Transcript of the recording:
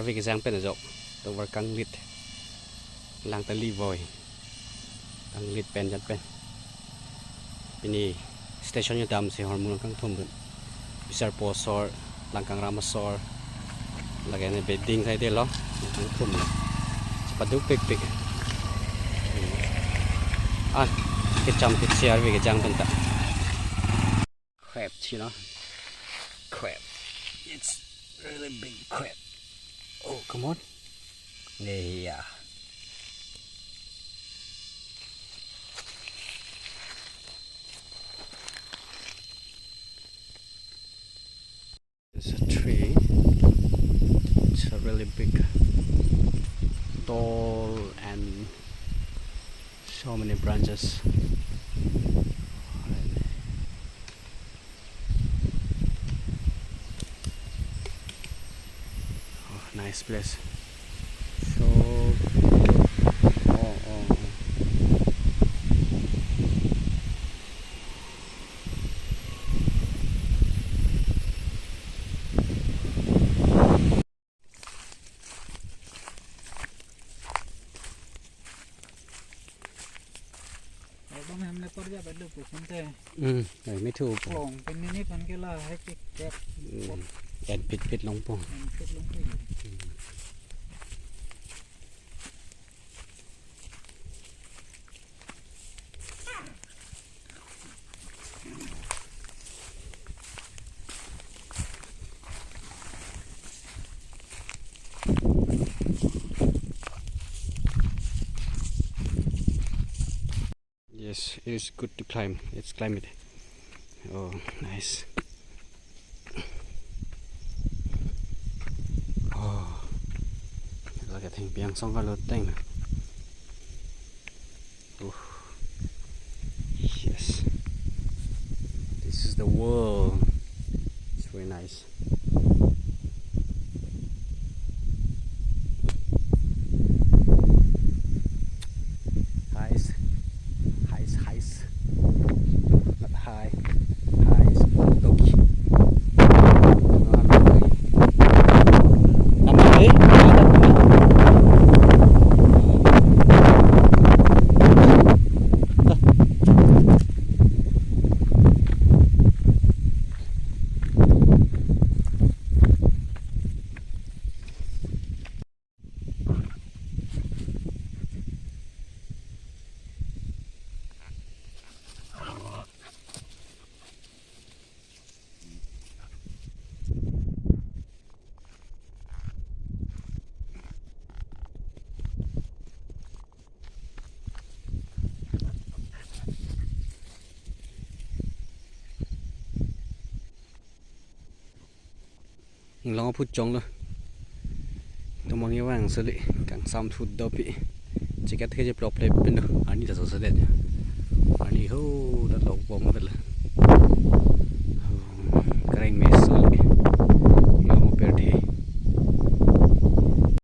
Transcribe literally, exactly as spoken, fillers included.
Traffic kejang pen ajok. Tovar kanglit. Lang ta livoi. Kanglit pen jat pen. Pini station yo damsi hormu nangkangthum dun. Bisar po asor, Langkangram asor. Lake ne beding saidelo. Nangkangthum lo. Chepaduk pikpik. Ah, kecham kechia arve kejang pen ta. Crab, you know. Crab. It's really big crab. Oh, come on. Yeah. It's a tree. It's a really big, tall, and so many branches. Oh, nice place. So, oh, oh, oh. Ekdom hem le por ja badu pusun te. Hmm, eh, mithu po. Plong, pen nini phan ke la hai tik tek. Hmm, en pitpit longpo. En pit longpo. Hmm. Yes, it is good to climb. Let's climb it. Oh, nice. Oh, lake thengpi angsong kaloteng na. Oh, yes. This is the world. It's very nice. Highs, highs, highs. Not high. Highs, doggy. Nama eh? Inglong aphu chonglo. Tomon kevang soli kangsam thu dopi. Jacket kecheplop le pinlo. Arni ta sosedet. Arni ho ta lokbom vet lo.